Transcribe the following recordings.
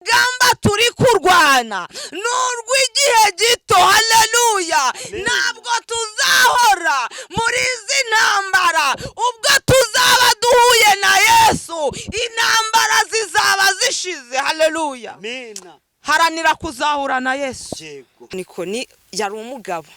Urugamba turi kurwana ni urw'igihe gito. Haleluya! Ntabwo tuzahora muri izi ntambara. Ubwo tuzaba duhuye na Yesu, intambara zizaba zishize. Haleluya! Amina. Haranira kuzahura na Yesu. Yego. Nikoni yari umugabo,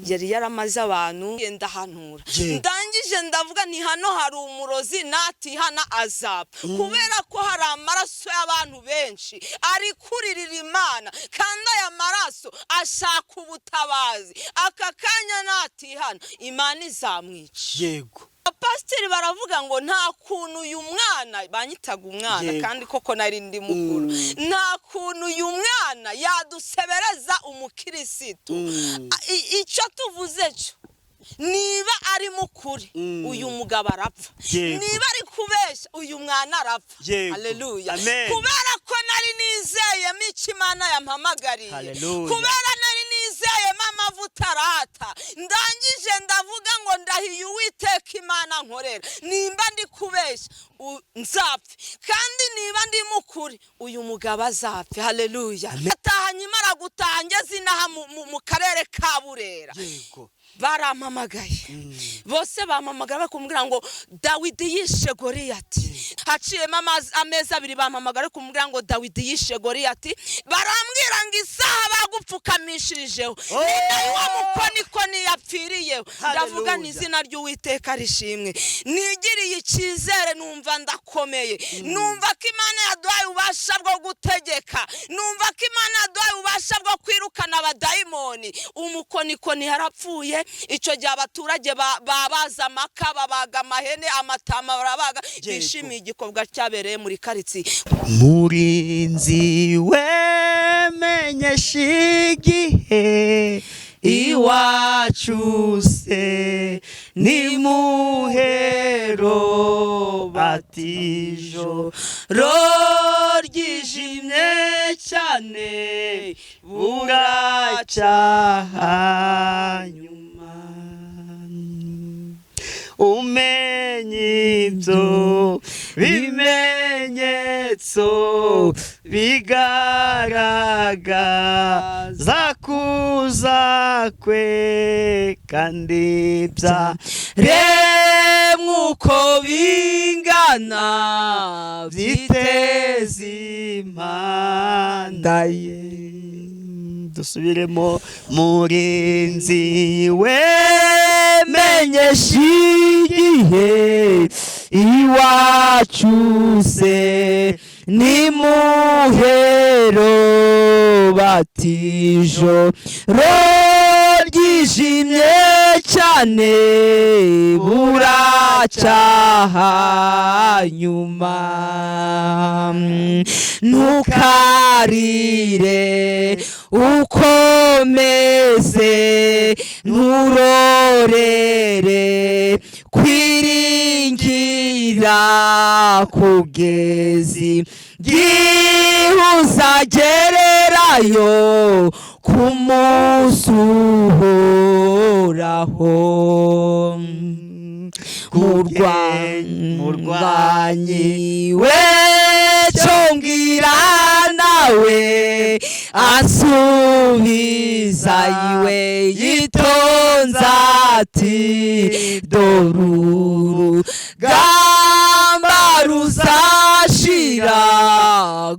yari yaramaze abantu. Ndahanura, ndangije ndavuga ni hano hari umurozi, natihana azapfa, kubera ko hari amaraso y'abantu benshi ari kuririra Imana, kandi aya maraso ashaka ubutabazi aka kanya. Natihana, Imana izamwica. Abapasiteri baravuga ngo nta kuntu uyu mwana, banyitaga umwana, kandi koko nari ndi mukuru, nta kuntu uyu mwana yadusebereza umukirisitu. Icyo tuvuze cyo, niba ari mukuri, uyu mugabo arapfa. Niba ari kubeshya, uyu mwana arapfa. Haleluya! Amen. Kubera ko nari nizeyemo icyo Imana yampamagariye, kubera nari nizeyemo amavuta arata, ndangije ndavuga ngo ndahiye Uwiteka Imana nkorera, nimba ndi kubeshya nzapfe, kandi niba ndi mukuri, uyu mugabo azapfe. Haleluya! Ataha, nyimara gutaha, ngeze inaha mu karere ka Burera, barampamagaye bose, bampamagara bakumbwira ngo Dawidi yishe Goriyati. Haciyemo amezi 2, bampamagara kumbwira ngo Dawidi yishe Goriyati. Barambwira ngo isaha bagupfukamishirijeho ni nayo uwo mukonikoni yapfiriyeho. Ndavuga ni izina ry'Uwiteka rishimwe. Nigiriye icyizere, numva ndakomeye, numva ko Imana yaduhaye ububasha bwo gutegeka, numva ko Imana yaduhaye ububasha bwo kwirukana abadayimoni. Umukonikoni yarapfuye. Icyo gihe abaturage babaza amaka, babaga amahene, amatama barabaga, bishimiye igikorwa cyabereye muri karitsiye. Murinzi wemenyesha igihe, iwacu se ni muhero? Batijo ro ryijimye cyane, buracyaha nyuma. Umenye ibyo bimenyetso bigaragaza kuza kwe, kandi byaremwe uko bingana byiteze impanda ye. Dusubiremo: murinzi wemenyesha igihe, iwacu se ni muhero? Batijo ro ryijimye cyane, buracyaha nyuma. Ntukarire, ukomeze, nturorere kwiringira, kugeza igihe uzagererayo ku munsi uhoraho. Murwanyi we, cyo mbwira nawe asubiza iwe yitonze ati: "Dore urugamba ruzashira,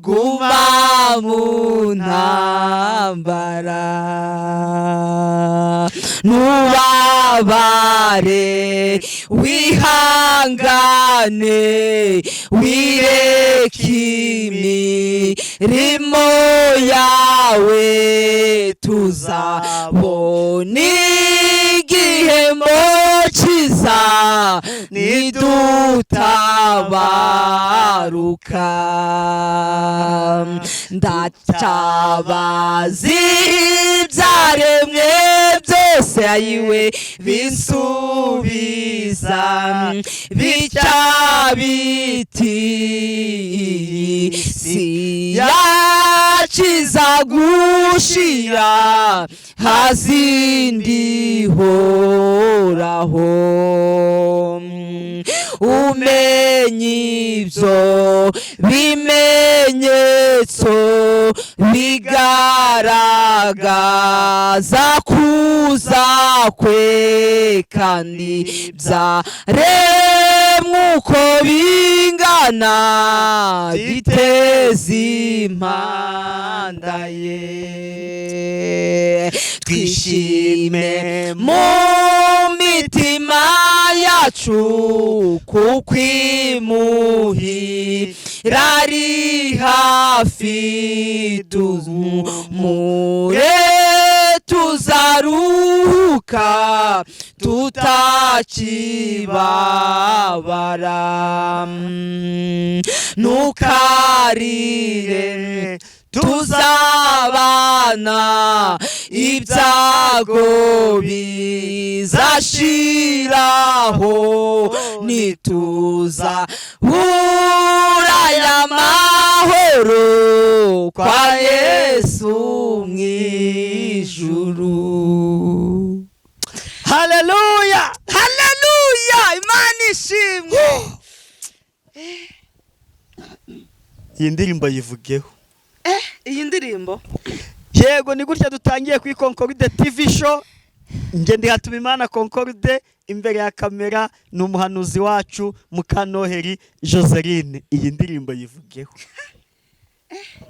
guma mu ntambara, ntubabare, wihangane, wireke imirimo yawe, tuzabona igihembo cyiza nidutabaruka." Ndacyabazi ibyaremwe byose, ayiwe, bisubiza bitya biti: "Si yakiza gushira, hazindi horaho." Umenye ibyo bimenyetso. Ibimenyetso bigaragaza kuza kwe, kandi byaremwe uko bingana biteze impanda ye. Twishime mu mitima yacu, kuko imuhira ari hafi. Tuzumure, tuzaruhuka tutakibabara. Ntukarire, tuzabana, ibyago bizashiraho, nituza aya mahoro kwa Yesu mw'ijuru. Haleluya! Haleluya, Imana ishimwe. Iyi ndirimbo yivugeho. Iyi ndirimbo? Yego, ni gutya dutangiye kuri Concorde TV Show. Nge ndi Hatumimana Concorde, imbere ya kamera ni umuhanuzi wacu Mukanoheri Joseline. Iyi ndirimbo yivugeho.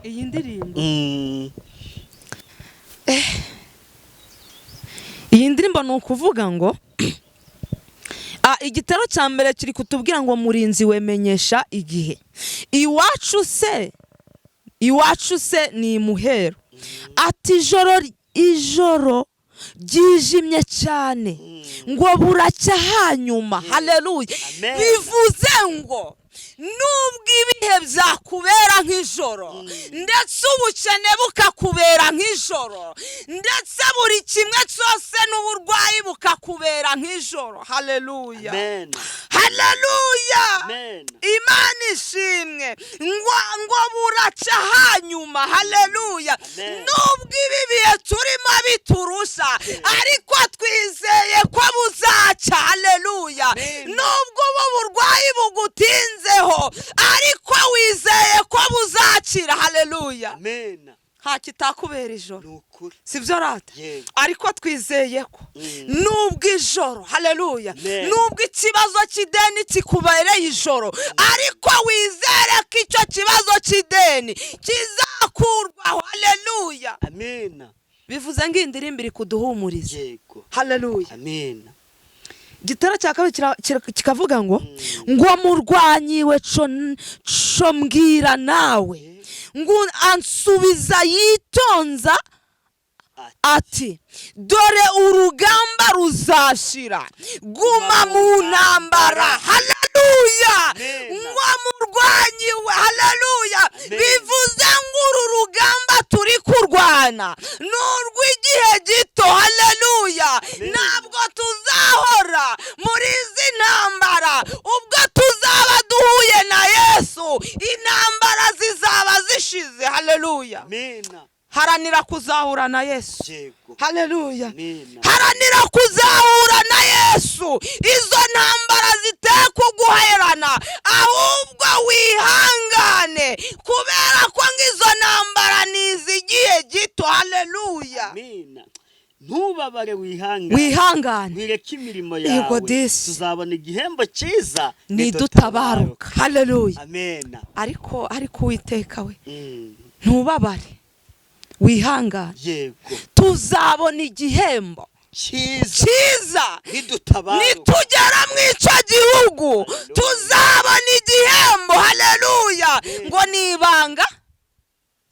Iyi ndirimbo? Iyi ndirimbo ni ukuvuga ngo igitero cya mbere kiri kutubwira ngo: "Murinzi wemenyesha igihe, iwacu se, iwacu se ni imuhero." Ati: "Ijoro, ijoro ryijimye cyane, ngo buracya hanyuma." Haleluya! Amen. Bivuze ngo nubwo ibihe byakubera nk'ijoro, ndetse ubukene bukakubera nk'ijoro, ndetse buri kimwe cyose n'uburwayi bukakubera nk'ijoro, haleluya! Amen. Haleluya! Amen. Imana ishimwe. Ngo buracya hanyuma, haleluya! Amen. Nubwo ibi bihe turimo biturusha, ariko twizeye ko buzacya, haleluya! Amen. Nubwo ubu burwayi bugutinzeho, ariko wizeye ko buzakira, haleluya! Amen. Nta kitakubera ijoro. Ni ukuri. Si byo rata? Yego. Ariko twizeye ko nubwo ijoro, haleluya, Amen. nubwo ikibazo cy'ideni kikubereye ijoro, ariko wizere ko icyo kibazo cy'ideni kizakurwaho, haleluya! Amen. Bivuze ngo iyi ndirimbo iri kuduhumuriza. Haleluya! Amen. Igitero cya kabiri kikavuga ngo: "Murwanyi we, co mbwira nawe." Ngo ansubiza yitonza ati: "Dore urugamba ruzashira, guma mu ntambara." Haleluya! Amen. Ngo murwanyi we, haleluya! Amen. Bivuze ngo uru rugamba turi kurwana ni urw'igihe gito, haleluya! Amen. Ntabwo tuzahora muri izi ntambara. Ubwo tuzaba duhuye na Yesu, intambara zizaba zishize, haleluya! Amen. Haranira kuzahura na Yesu. Haleluya! Amen. Haranira kuzahura na Yesu. Izo ntambara ziteye kuguherana, ahubwo wihangane, kubera ko nk'izo ntambara ni iz'igihe gito, haleluya! Amen. Ntubabare, wihangane. Wihangane. Wireke imirimo Yego yawe. disi. Tuzabona igihembo cyiza nidutabaruka, haleluya! Amen. Ariko Uwiteka we, ntubabare, wihangane. Tuzabona igihembo cyiza cyiza nidutabaruka. Nitugera mu icyo gihugu tuzabona igihembo, haleluya! Ngo ni ibanga,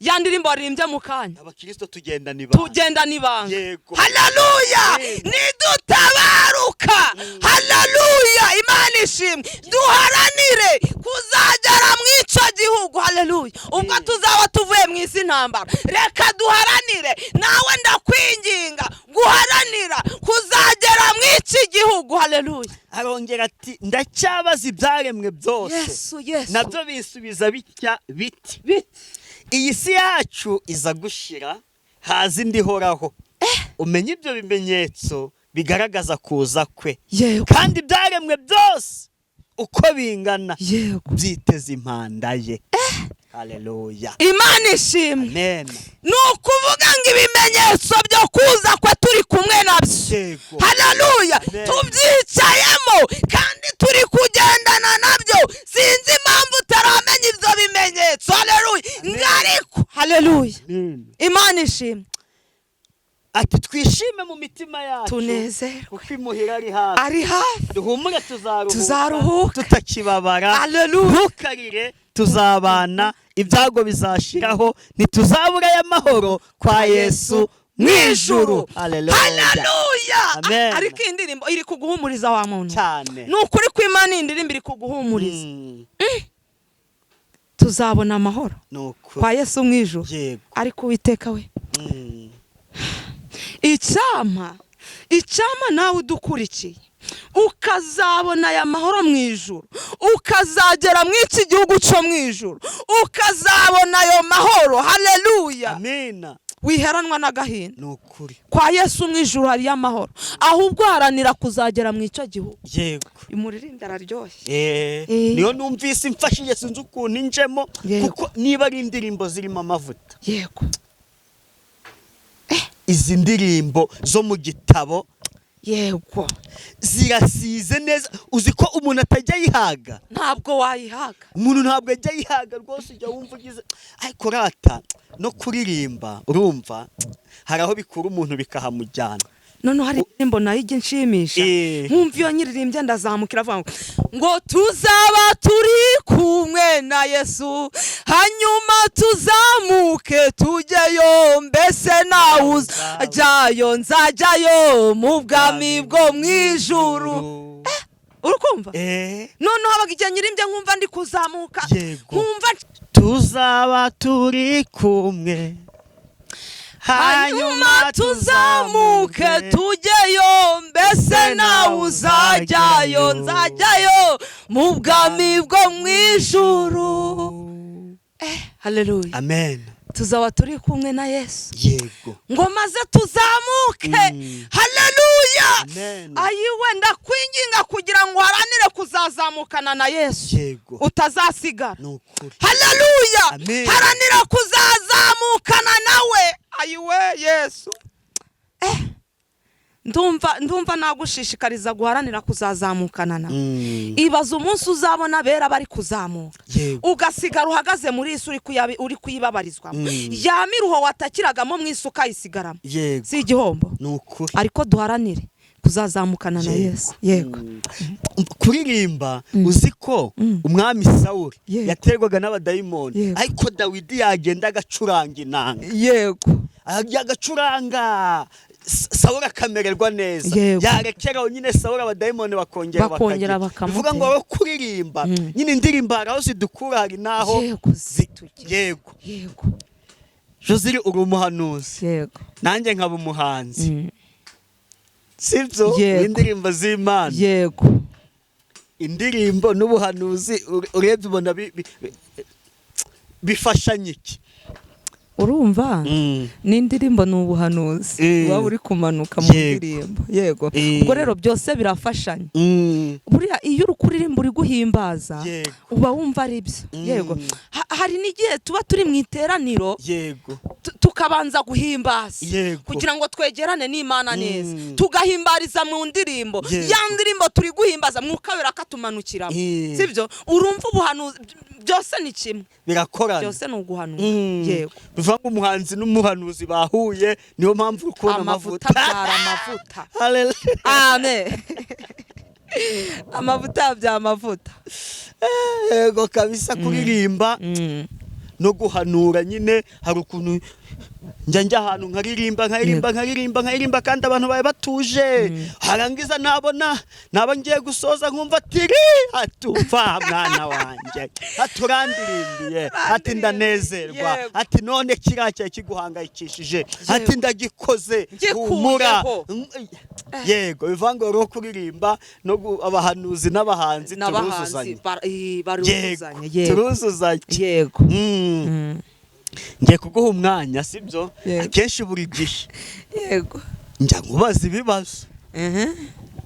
ya ndirimbo waririmbye mu kanya. Abakristo tugendana ibanga. Tugendana ibanga. Haleluya! Amen. Nidutabaruka, haleluya, Imana ishimwe. Duharanire kuzagera mu icyo gihugu, haleluya! Ubwo Amen. tuzaba tuvuye mu isi ntambara, reka duharanire. Nawe ndakwinginga guharanira kuzagera mu iki gihugu, haleluya! Arongera ati: "Ndacyabaza ibyaremwe byose, Yesu, Yesu! nabyo bisubiza bitya biti: Biti. Iyi si yacu iza gushira, haza indi ihoraho. Umenye ibyo bimenyetso bigaragaza kuza kwe." Kandi ibyaremwe byose uko bingana byiteze impanda ye. Haleluya. Imana ishimwe. Amen. Ni ukuvuga ngo ibimenyetso byo kuza kwe turi kumwe nabyo. Yego. Haleluya. Amen. Tubyicayemo kandi turi kugendana nabyo. Sinzi impamvu utaramenya ibyo bimenyetso. Haleluya. Ngariko haleluya. Amen. Imana ishimwe. Ati twishime mu mitima yacu, tunezerwe, kuko imuhira ari hafi. Ari hafi. Duhumure, tuzaruhuka, Tuzaruhuka. tutakibabara. Haleluya. Ntukarire, tuzabana, ibyago bizashiraho, ntituzabura y'amahoro kwa Yesu mu ijuru. Haleluya. Haleluya. Amen. Ariko iyi ndirimbo iri kuguhumuriza wa muntu. Cyane. Ni ukuri ko Imana, iyi ndirimbo iri kuguhumuriza. Tuzabona amahoro Ni ukuri. kwa Yesu mu ijuru. Ariko Uwiteka we, icyampa nawe udukurikiye ukazabona aya mahoro mu ijuru, ukazagera mu iki gihugu cyo mu ijuru, ukazabona ayo mahoro. Haleluya. Amina. Wiheranwa n'agahinda. Ni ukuri. Kwa Yesu mu ijuru hariyo amahoro, ahubwo haranira kuzagera mu icyo gihugu. Umuririmbyi araryoshye. Niyo numvise imfashije, sinzi ukuntu injemo, kuko niba ari indirimbo zirimo amavuta, izi ndirimbo zo mu gitabo zirasize neza. Uzi ko umuntu atajya ayihaga? Ntabwo wayihaga. Umuntu ntabwo ajya ayihaga rwose. Ujya wumva ugize, ariko rata no kuririmba, urumva hari aho bikura umuntu bikahamujyana. Noneho hari indirimbo nayo ijya inshimisha, nkumva iyo nyiririmbye ndazamukira, avuga ngo tuzaba turi kumwe na Yesu, hanyuma tuzamuke tujyeyo, mbese nawe uzajyayo? Nzajyayo mu bwami bwo mu ijuru. Uri kumva? Noneho habaga igihe nyirimbye nkumva ndi kuzamuka, nkumva Tuzaba turi kumwe, hanyuma tuzamuke tujyeyo, mbese nawe uzajyayo? Nzajyayo mu bwami bwo mu ijuru. Haleluya. Amen. Tuzaba turi kumwe na Yesu, ngo maze tuzamuke. Haleluya. Amen. Ayiwe, ndakwinginga kugira ngo uharanire kuzazamukana na Yesu, utazasigara. Ni ukuri. Haleluya. Amen. Haranira kuzazamukana nawe. Ayiwe Yesu, ndumva nagushishikariza guharanira kuzazamukana nawe. Ibaza umunsi uzabona abera bari kuzamuka, ugasigara uhagaze muri isi uri kuyibabarizwamo, ya miruho watakiragamo mu isi ukayisigaramo. Si igihombo? Ni ukuri. Ariko duharanire kuzazamukana na Yesu. Yego. Kuririmba, uzi ko umwami Sawuli yaterwaga n'abadayimoni, ariko Dawidi yagenda agacuranga inanga, agacuranga, Sawuli akamererwa neza. Yarekeraho nyine Sawuli, abadayimoni bakongera Bakongera bakagira. bakamutera. Bivuga ngo aho kuririmba nyine, indirimbo hari aho zidukura, hari n'aho zitugeza. Josire, uri umuhanuzi, nanjye nkaba umuhanzi, sibyo? Yego. Indirimbo z'Imana, indirimbo n'ubuhanuzi, urebye ubona bifashanya iki? Urumva, n'indirimbo ni ubuhanuzi, waba uri kumanuka mu ndirimbo. Yego. Ubwo rero byose birafashanya. Buriya iyo uri kuririmba uri guhimbaza, uba wumva ari byo. Yego. Hari n'igihe tuba turi mu iteraniro, tukabanza guhimbaza kugira ngo twegerane n'Imana neza, tugahimbariza mu ndirimbo. Ya ndirimbo turi guhimbaza, Mwuka Wera akatumanukiramo. Sibyo? Urumva ubuhanuzi byose ni kimwe. Birakorana. Byose ni uguhanura. Yego. Bivuga ngo umuhanzi n'umuhanuzi bahuye, niyo mpamvu uri kubona Amavuta amavuta. abyara amavuta. Hallelujah. Amen. Amavuta abyara amavuta. Yego kabisa, kuririmba no guhanura nyine, hari ukuntu njya ahantu nkaririmba, nkaririmba, nkaririmba, nkaririmba, kandi abantu bawe batuje, harangiza nabona naba ngiye gusoza nkumva tiri atumva mwana wanjye, aturandirimbiye, ati ndanezerwa, ati none kiriya cyari kiguhangayikishije, ati ndagikoze, Ngikuyeho. humura. Yego, bivuga ngo rero kuririmba no abahanuzi n'abahanzi N'abahanzi turuzuzanya. baruzuzanya. Yego. Turuzuzanya. Yego. Ngiye kuguha umwanya, sibyo? Yego. Akenshi buri gihe njya nkubaza ibibazo,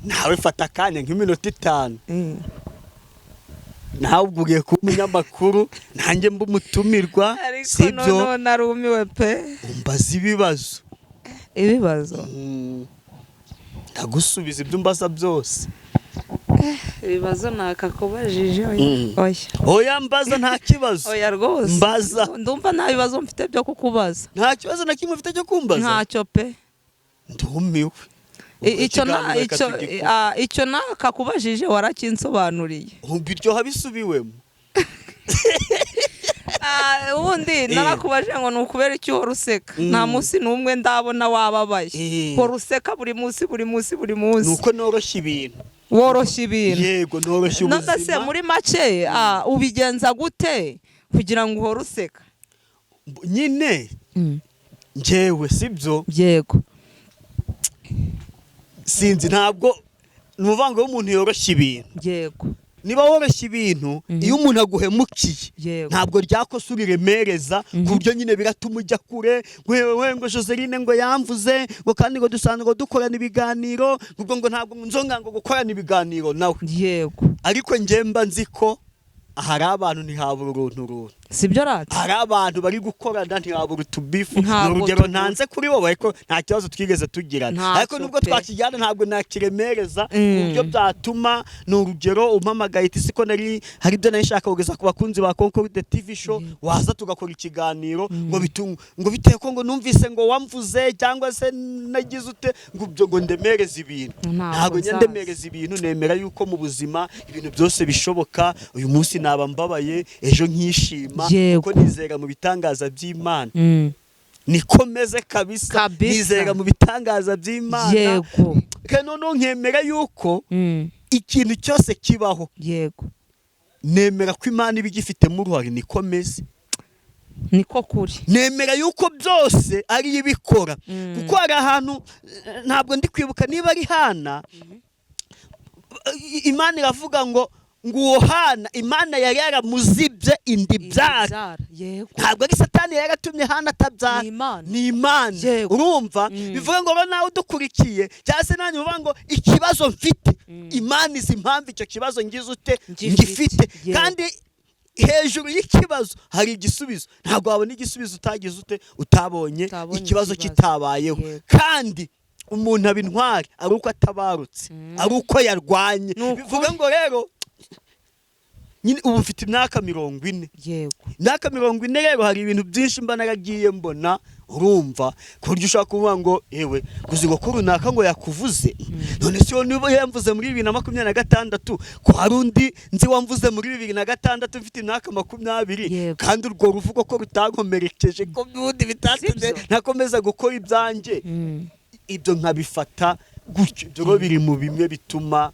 nawe fata akanya nk'iminota 5. Nawe ubwo ugiye kuba umunyamakuru, nanjye mba umutumirwa. Ariko Sibyo? Noneho narumiwe pe. Umbaza ibibazo. Ibibazo? Ndagusubiza ibyo umbaza byose. Ibibazo nakakubajije? Mm. Oya. Oya, mbaza, nta kibazo. Oya rwose. Mbaza. Ndumva nta bibazo mfite byo kukubaza. Nta kibazo na kimwe ufite cyo kumbaza? Ntacyo pe. Ndumiwe. Icyo na Ikiganiro reka icyo tugikore. Icyo nakakubajije warakinsobanuriye. Ubu biryoha bisubiwemo. Ubundi narakubajije ngo ni ukubera icyo uhora useka, nta munsi n'umwe ndabona wababaye. Uhora useka buri munsi, buri munsi, buri munsi. Ni uko noroshya ibintu. Woroshya ibintu. Yego, noroshya None se ubuzima. muri make, ubigenza gute kugira ngo uhore useka? Nyine njyewe, sibyo? Yego. Sinzi, ntabwo ni ukuvuga ngo umuntu yoroshya ibintu. Niba woroshya ibintu, iyo umuntu aguhemukiye, ntabwo ryakosa uriremereza ku buryo nyine biratuma ujya kure, ngo yewe, ngo Joseline ngo yamvuze, ngo kandi ngo dusanzwe ngo dukorana ibiganiro, ngo ngo ntabwo nzonga ngo gukorana ibiganiro nawe. Ariko njye mba nzi ko hari abantu ntihabura uruntu runtu. Sibyo rata? Hari abantu bari gukorana, ntihabura utubifu. Ni Ntabwo urugero tubura. ntanze kuri wowe, ariko nta kibazo twigeze tugirana. Ntacyo Ariko nubwo pe. twakijyana, ntabwo nakiremereza ku buryo byatuma, ni urugero, umpamagaye iti siko nari hari ibyo nari nshaka kugeza ku bakunzi ba Concorde TV Show, waza tugakora ikiganiro, ngo bitu ngo bitewe ko ngo numvise ngo wamvuze cyangwa se nagize ute, ngo ibyo ngo ndemereze ibintu. Ntabwo Ntabwo njya nzaza. ndemereza ibintu. Nemera yuko mu buzima ibintu byose bishoboka. Uyu munsi naba mbabaye, ejo nkishima, kuko nizera mu bitangaza by'Imana. Niko meze kabisa. Kabisa. Nizera mu bitangaza by'Imana. Kandi noneho nkemera yuko ikintu cyose kibaho, nemera ko Imana iba igifitemo uruhare. Niko meze. Niko kuri. Nemera yuko byose ari ibikora, kuko hari ahantu, ntabwo ndi kwibuka niba ari Hana, Imana iravuga ngo uwo Hana Imana yari yaramuzibye inda ibyara. Ibyara, yego. Ntabwo ari Satani yari yaratumye Hana atabyara. Ni Imana. Ni Imana. Urumva, bivuga ngo rero nawe udukurikiye cyangwa se nanjye, uvuga ngo ikibazo mfite, Imana izi impamvu icyo kibazo ngize ute? Ngifite. Ngifite. Kandi hejuru y'ikibazo hari igisubizo. Ntabwo wabona igisubizo utagize ute? Utabonye Utabonye ikibazo ikibazo. kitabayeho. Kandi umuntu aba intwari ari uko atabarutse, ari uko yarwanye. Ni ukuri. Bivuga ngo rero nyine ubu mfite imyaka 40. Imyaka 40 rero, hari ibintu byinshi mba naragiye mbona, urumva, ku buryo ushobora kuvuga ngo yewe kuzi ngo ko runaka ngo yakuvuze. None se niba yamvuze muri 2026, ko hari undi nzi wamvuze muri 2006 mfite imyaka 20, kandi urwo ruvugo ko rutankomerekeje, ko n'ubundi bitatumye Sibyo? ntakomeza gukora ibyanjye, ibyo nkabifata gutyo. Ibyo rero biri mu bimwe bituma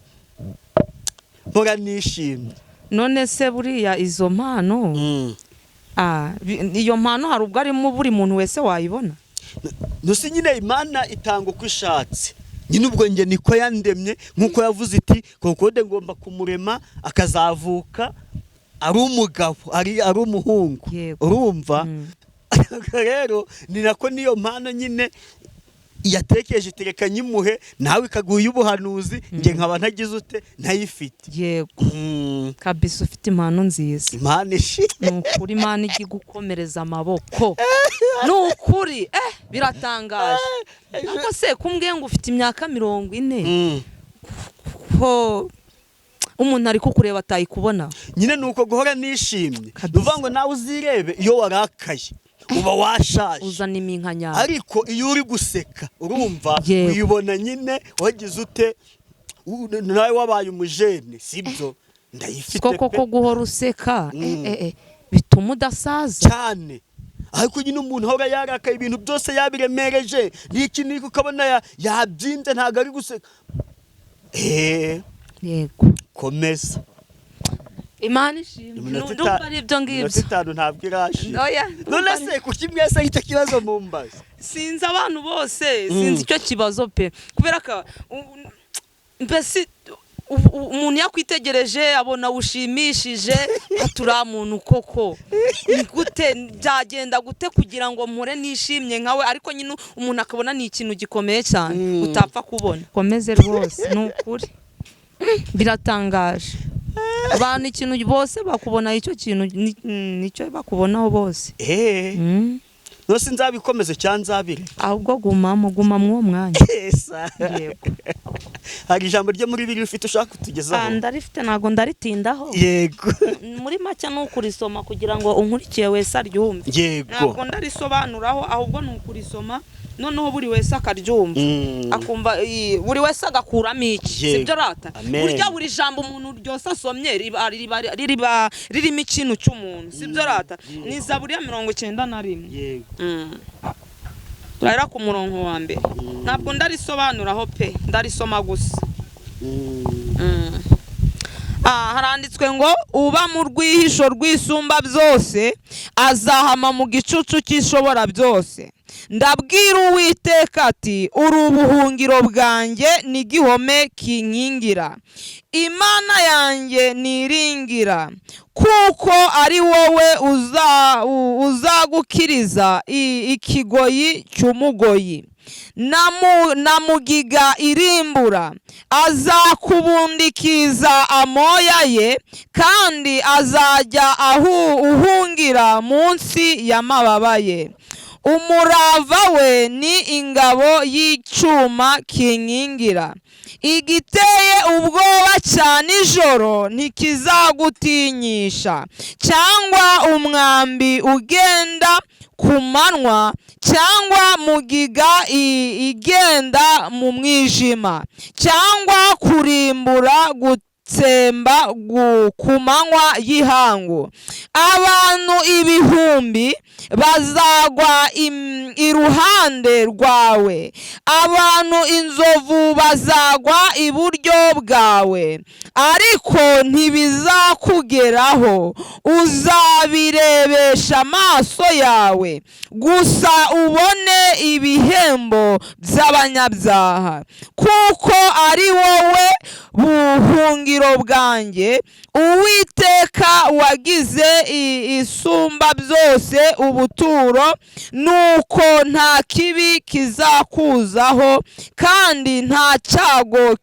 mpora nishimye. None se buriya izo mpano, iyo mpano hari ubwo arimo buri muntu wese wayibona? Ntusi nyine Imana itanga uko ishatse. Nyine ubwo njye niko yandemye, nk'uko yavuze iti Concorde ngomba kumurema akazavuka ari umugabo, ari umuhungu. Urumva, rero ni nako niyo mpano nyine yatekereje itereka nyimuhe, nawe ikaguha ubuhanuzi, njye nkaba ntagize ute? Ntayifite. Kabisa ufite impano nziza. Imana ishimwe. Ni ukuri, Imana ijya igukomereza amaboko, ni ukuri, biratangaje. Ariko se kumbwiye ngo ufite imyaka 40, ko umuntu ari kukureba atayikubona? Nyine ni uko guhora nishimye. Kabisa. Ni ukuvuga ngo nawe uzirebe, iyo warakaye uba washaje. Uzana iminkanyari. Ariko iyo uri guseka, urumva, uyibona nyine wagize ute? Nawe wabaye umujene, sibyo? Ndayifite Siko pe. Koko guhora useka bituma udasaza? Cyane. Ariko nyine umuntu ahora yarakaye, ibintu byose yabiremereje, n'iki n'iki, ukabona yabyimbye, ntabwo ari guseka. Komeza. Imana ishimwe. Iminota Ndumva ari ibyo ngibyo. Iminota 5 ntabwo irashira. Oya, None ndumva se kuki mwese icyo kibazo mumbaza? Sinzi, abantu bose sinzi icyo kibazo pe, kubera ko mbese umuntu yakwitegereje abona ushimishije, ati uriya muntu koko ni gute, byagenda gute kugira ngo mpore nishimye nkawe? Ariko nyine umuntu akabona ni ikintu gikomeye cyane utapfa kubona. Komeze rwose, ni ukuri biratangaje. Abantu ikintu bose bakubona, icyo kintu nicyo bakubonaho bose. Nose nzabikomeze cyangwa nzabire? Ahubwo gumamo, guma mw'uwo mwanya. Esa. Yego. Hari ijambo ryo muri Bibiliya ufite ushaka kutugezaho? Ndarifite, ntabwo ndaritindaho. Muri make ni ukurisoma kugira ngo unkurikiye wese aryumve. Ntabwo ndarisobanuraho, ahubwo ni ukurisoma, noneho buri wese akaryumva, akumva, buri wese agakuramo iki. Sibyo rata? Amen. Burya buri jambo umuntu ryose asomye riba ririmo ikintu cy'umuntu, sibyo rata? Ni Zaburi ya 91. Turahera ku murongo wa mbere. Ntabwo ndarisobanuraho pe, ndarisoma gusa. Haranditswe ngo: "Uba mu rwihisho rw'Isumba byose azahama mu gicucu cy'Ishobora byose. Ndabwira Uwiteka ati: 'Uri ubuhungiro bwanjye n'igihome kinkingira, Imana yanjye niringira,' kuko ari wowe uzagukiriza ikigoyi cy'umugoyi na mugiga irimbura. Azakubundikiza amoya ye, kandi azajya ahu uhungira munsi y'amababa ye. Umurava we ni ingabo y'icyuma kinkingira. Igiteye ubwoba cya nijoro ntikizagutinyisha, cyangwa umwambi ugenda ku manywa, cyangwa mugiga igenda mu mwijima, cyangwa kurimbura gutsemba ku manywa y'ihangu. Abantu ibihumbi bazagwa iruhande rwawe, abantu inzovu bazagwa iburyo bwawe, ariko ntibizakugeraho. Uzabirebesha amaso yawe gusa, ubone ibihembo by'abanyabyaha. Kuko ari wowe buhungiro bwanjye, Uwiteka, wagize Isumba byose ubuturo. Nuko nta kibi kizakuzaho, kandi nta cyago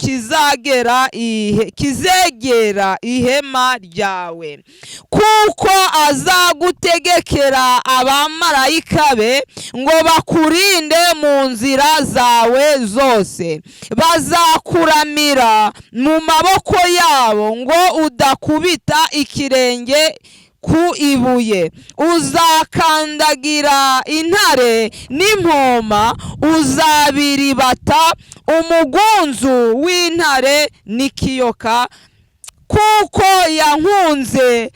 kizegera ihema ryawe. Kuko azagutegekera abamarayika be ngo bakurinde mu nzira zawe zose. Bazakuramira mu maboko yabo ngo udakubita ikirenge ku ibuye. Uzakandagira intare n'impoma, uzabiribata umugunzu w'intare n'ikiyoka. Kuko yankunze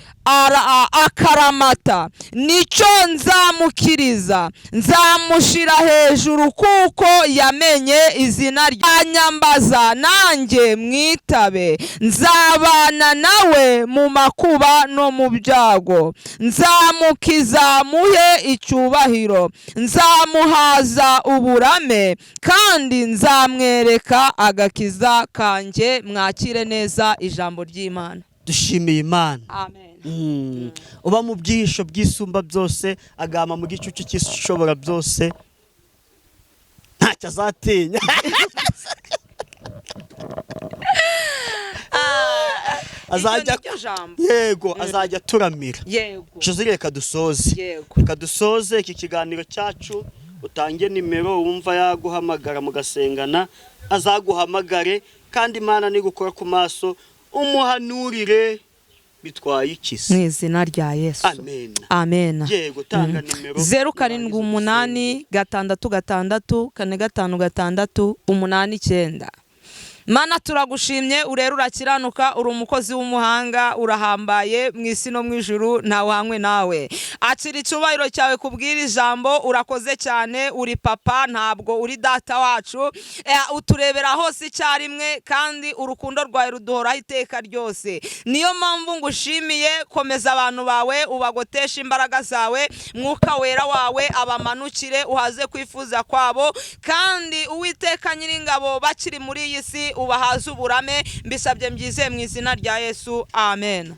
akaramata, nicyo nzamukiriza, nzamushira hejuru kuko yamenye izina ryanyambaza. Nanjye mwitabe, nzabana nawe mu makuba no mu byago, nzamukiza muhe icyubahiro, nzamuhaza uburame kandi nzamwereka agakiza kanjye." Mwakire neza ijambo ry'Imana. Dushimiye Imana. Amen. Uba mu bwihisho bw'Isumba byose agama mu gicucu cy'Ishobora byose, ntacyo azatinya. Azajya Iryo niryo jambo. Yego, azajya aturamira. Jose, reka dusoze. Reka dusoze iki kiganiro cyacu, utange nimero, wumva yaguhamagara mugasengana azaguhamagare, kandi Imana nigukora ku maso umuhanurire, bitwaye iki se? Mu izina rya Yesu. Amen. Amen. Yego, tanga nimero. 078666455689. Mana, turagushimye, urera, urakiranuka, uri umukozi w'umuhanga, urahambaye mu isi no mu ijuru, ntawuhanywe nawe. Akira icyubahiro cyawe kubwira ijambo. Urakoze cyane, uri papa, ntabwo uri data wacu. Uturebera hose icyarimwe, kandi urukundo rwawe ruduhoraho iteka ryose. Niyo mpamvu ngushimiye. Komeza abantu bawe, ubagoteshe imbaraga zawe, Mwuka Wera wawe abamanukire, uhaze kwifuza kwabo, kandi Uwiteka Nyiringabo, bakiri muri iyi si ubahaze uburame. Mbisabye mbyizeye mu izina rya Yesu, amen.